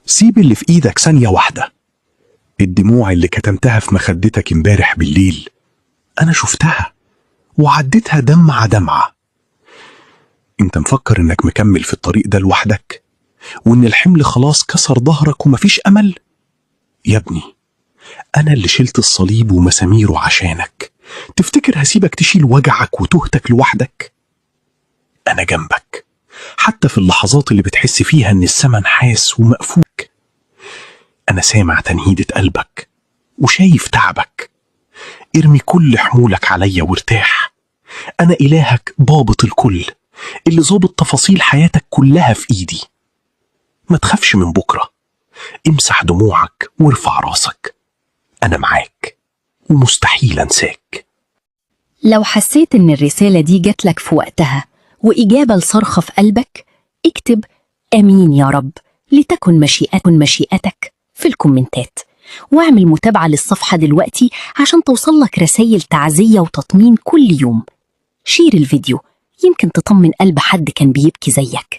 سيب اللي في ايدك ثانية واحدة. الدموع اللي كتمتها في مخدتك امبارح بالليل انا شفتها وعديتها دمعة دمعة. انت مفكر انك مكمل في الطريق ده لوحدك، وان الحمل خلاص كسر ظهرك ومفيش امل؟ يا ابني، انا اللي شلت الصليب ومساميره عشانك. تفتكر هسيبك تشيل وجعك وتهتك لوحدك؟ انا جنبك حتى في اللحظات اللي بتحس فيها ان السما نحاس ومقفوك. انا سامع تنهيدة قلبك وشايف تعبك. ارمي كل حمولك عليا وارتاح. انا الهك ضابط الكل، اللي ظابط تفاصيل حياتك كلها في ايدي. ما تخافش من بكرة، امسح دموعك وارفع راسك. انا معاك ومستحيل انساك. لو حسيت إن الرسالة دي جاتلك في وقتها وإجابة لصرخة في قلبك، اكتب آمين يا رب لتكن مشيئتك في الكومنتات، واعمل متابعة للصفحة دلوقتي عشان توصلك رسائل تعزية وتطمين كل يوم. share الفيديو، يمكن تطمن قلب حد كان بيبكي زيك.